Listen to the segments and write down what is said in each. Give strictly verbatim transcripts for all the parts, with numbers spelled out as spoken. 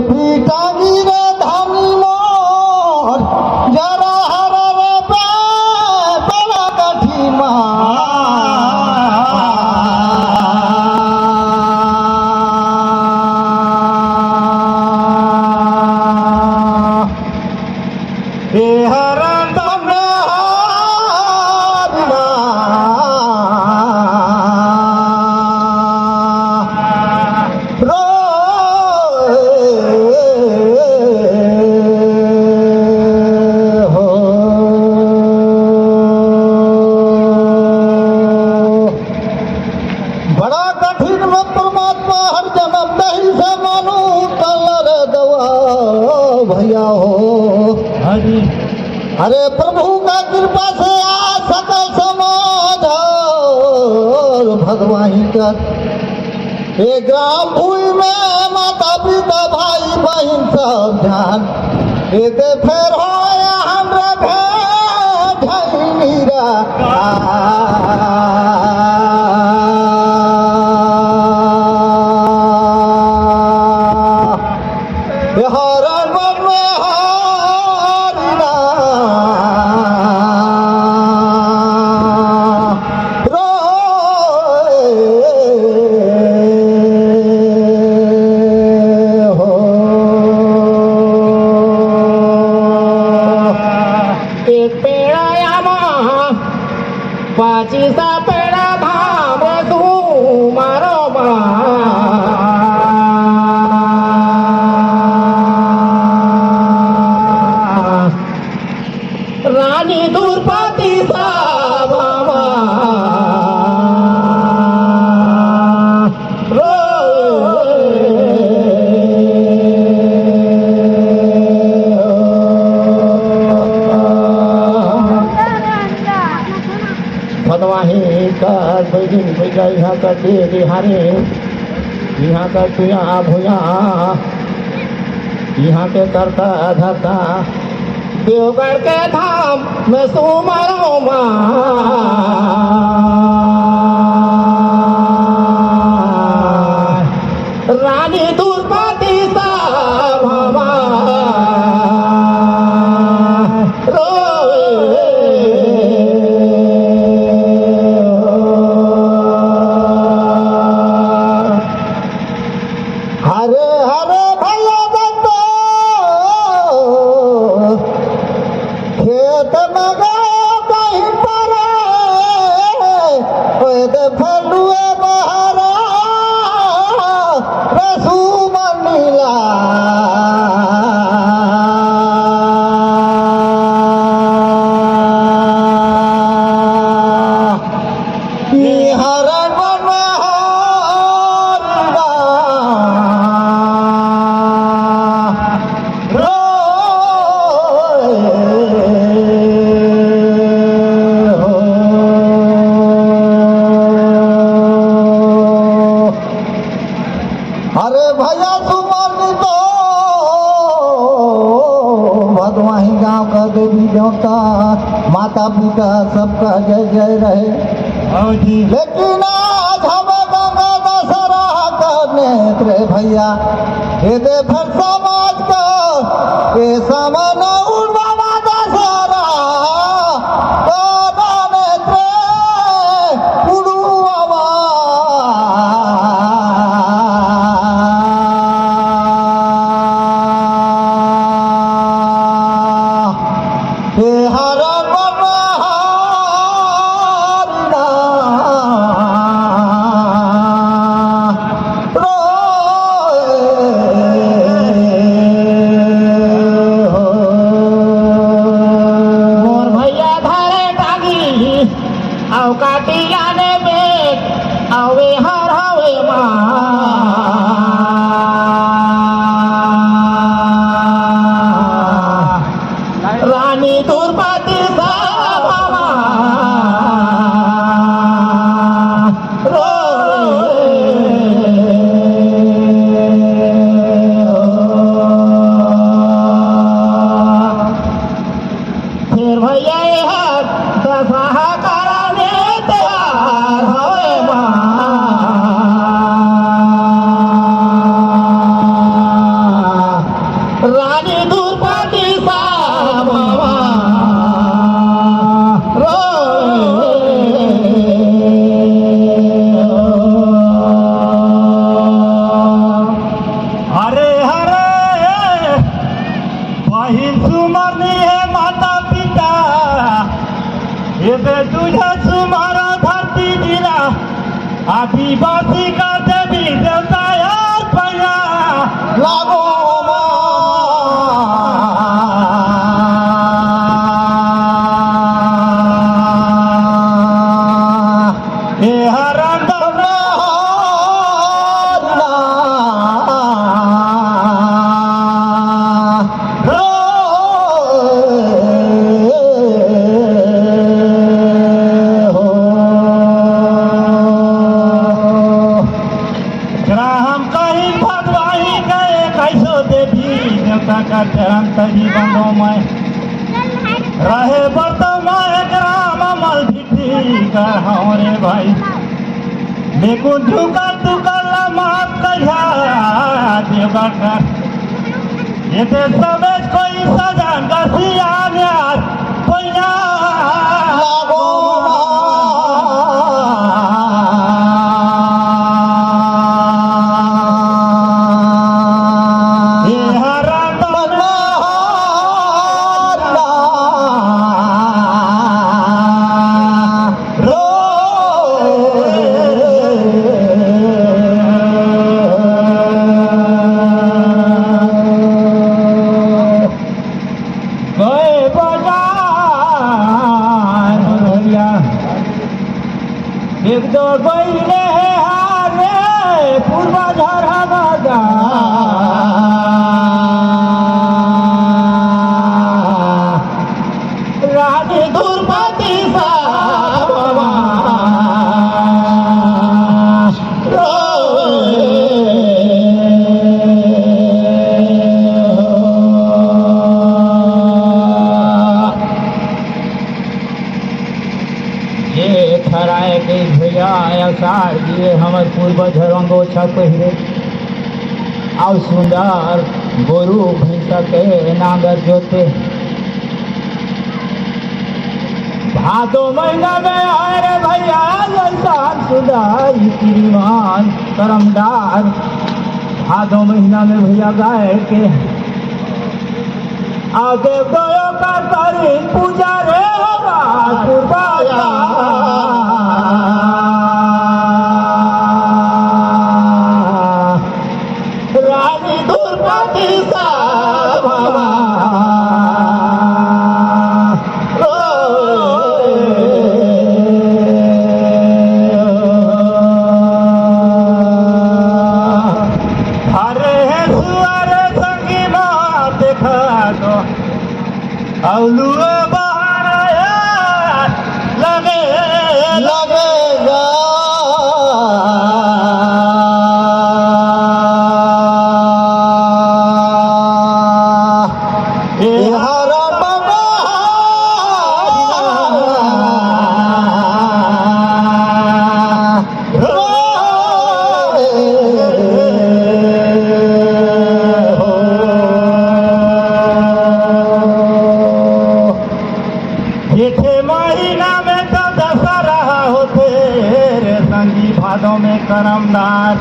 पीटांगी रे धनी मोर, जरा हर रे बे-, बड़ा कठिन मा। ए हरण बन हरना। रो हो। बड़ा कठिन में परमात्मा हर जन्म दही से मानू तलर दवा भैया हो। हाँ जी। अरे प्रभु का कृपा से आ सकल समाज और भगवान का ए ग्राम भूमि में माता पिता भाई बहिन सब जान, एते फेर होय हमरा भेंट भइनी रा। ए हरण बन में हरिना। रोए हो। एक पेड़ा आमा, पच्चीस पेड़ा धाम रे सुमारो मा। रानी दुर्पति सभा मा रोए। फतवाही का बैगिन बैगा इहाँ का दे बिहारी, इहाँ का चुया भुया, इहाँ के करता धरता। देवगढ़ के धाम में सुमरो मा। रानी दुर्पति सभा मा रोए। हरे हरे भैया दत्तो, खेत में गए कहीं पर, ओए दे फलुए बहरा, रसू मनीला। निहरन मनहरना रोए हो। अरे भैया सुमन तो भदवाही गांव का देवी देवता, माता पिता सबका जय जय रहे। हाँ जी। लेकिन आज हम गंगा दशहरा का नेत्र भैया, ये दे भर समाज का, ये सामान उड़वावा दशहरा का नेत्र उड़वावा। हे हरण मनहरना रोए हो। मोर भैया धरे टांगी, अउ काटी लाने में, अउ ए हर हवे माँ। रानी दुर्पति सभा मा रोए। फिर भैया ए हर दशहरा करने तैयार हवे माँ। शिवासी का देवी देवता यार पैया लागो मा। ए हरण बना रो हो। एकरा हम कहीं भगवाही गए, कैसो देवी देवता का चरण तजी बंदो मैं। रहे बर्तमान ग्राम मल भिटी का हमारे भाई। लेकिन झुका टुका ला माफ करिया देवा का। ये ते सबे कोई सजन गसिया न्यार पैया लागो। गए बजार भैया, एक दो गइले हारे पूर्वा झरहगा। रानी दुर्पति सावमा। जे थराए के भैया आषाढ़ दिए हमर पूर्वज हर अंगोछा पहिरे, अउ सुंदर गोरू भैंसा के नांगर जोते। भादो महीना में आए रे भैया, जैसा सुंदर श्रीमान करमदार। भादो महीना में भैया गाय के आ देव दयो का करी पूजा रे हो राजपुर बाजा। रानी दुर्पति सावमा। अरे हे सुअर संगी माँ देखा तो, अउलुआ बहारा यार लगे, लगेगा। ए हरा बाबा। जेठे महीना में तो दशहरा होथे रे संगी, भादो में करमदार।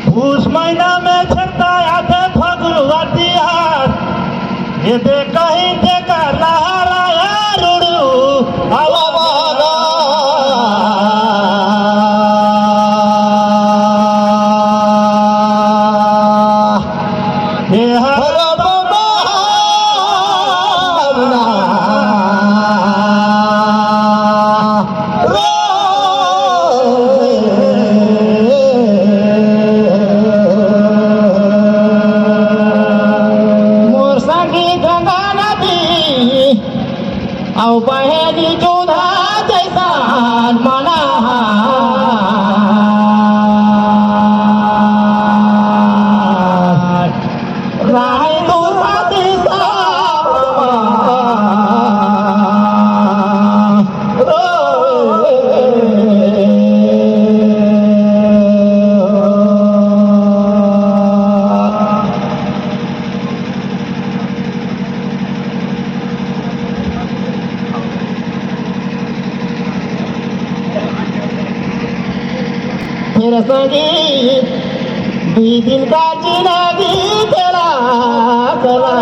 पूस महीना में छेरता आथे फगुआ तिहार। ये दे कहीं दे कर लहरा यार उड़ू हवा वाला। हे हर बाबा। मोर संगी गंगा नदी, अउ बहेली जोधा जैसन मना। रानी दुर्पति सावमा। फिर संगी दुई दिन का जिंदगी तेरा चला।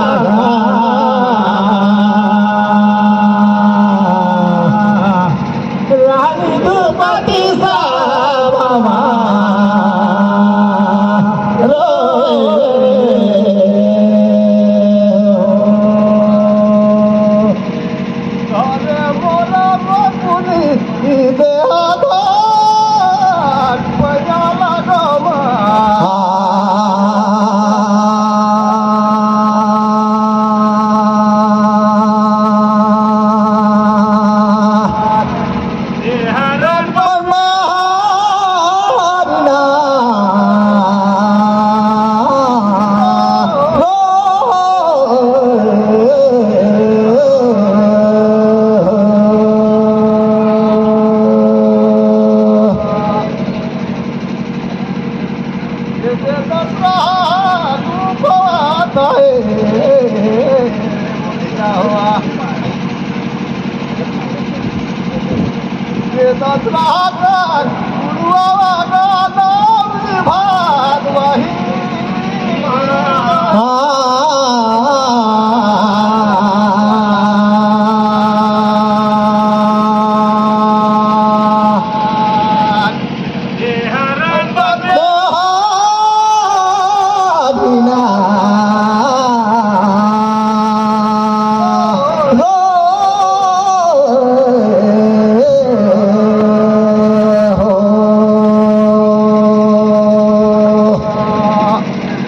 रानी दुर्पति सावमा।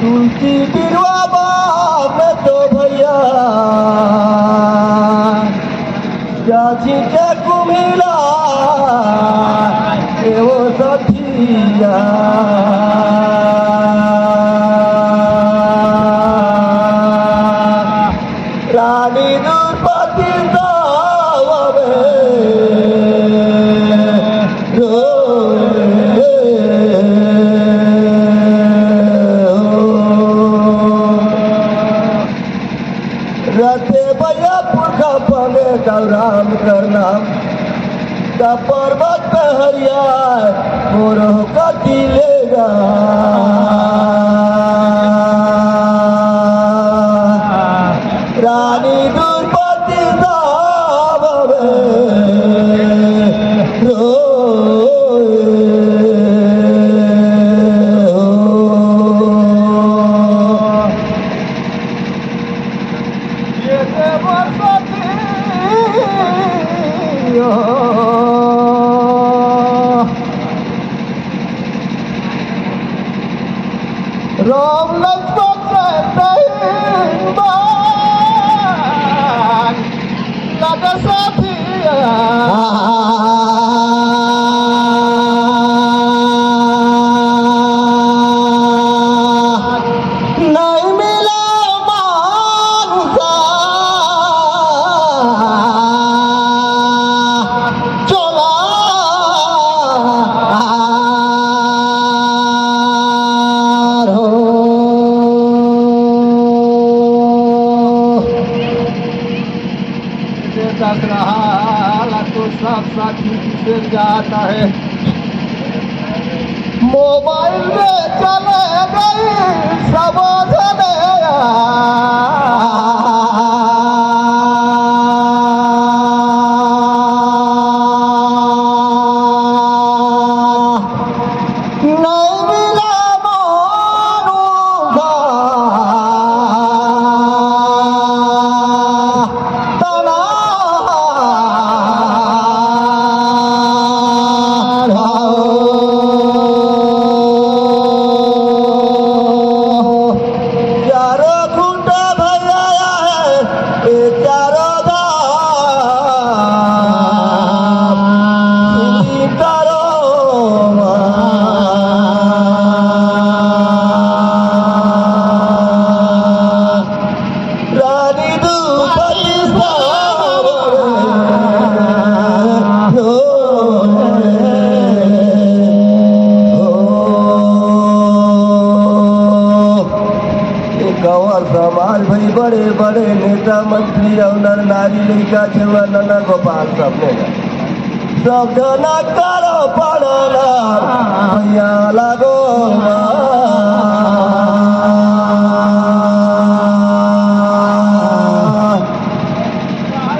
तुलसी बिरुवा बाप में तो भैया जाजी के कुम्हिला, ए वो सखिया। रानी दुर्पति दाव में रोए। रथे भैया पुरखा पगे तब राम कर नाम, तब पर्वत हरिया मोरो कति लेगा। रानी दुर्पति दाव में रोए। ये देव सखियो। राम लक्ष्मण चैतन्य बान लग साथिया। नहीं मिला मानुषा चोला हो। ये दस रहा तो सब साथी से जाता है। मोबाइल में चले गई सब जने। नहीं मिला मानुषा तना चारों खूंटा भैया है, ए चारों धाम, सुनी करो माँ। रानी दुपति सावरे हो। ये गाँव समाज भाई, बड़े बड़े नेता मंत्री और नर नारी, लइका छेवा नन्ना गोपाल सब ने सब जना करो पड़ना भैया लगो।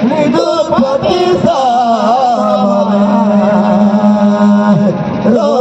निदुपति सावरे रो।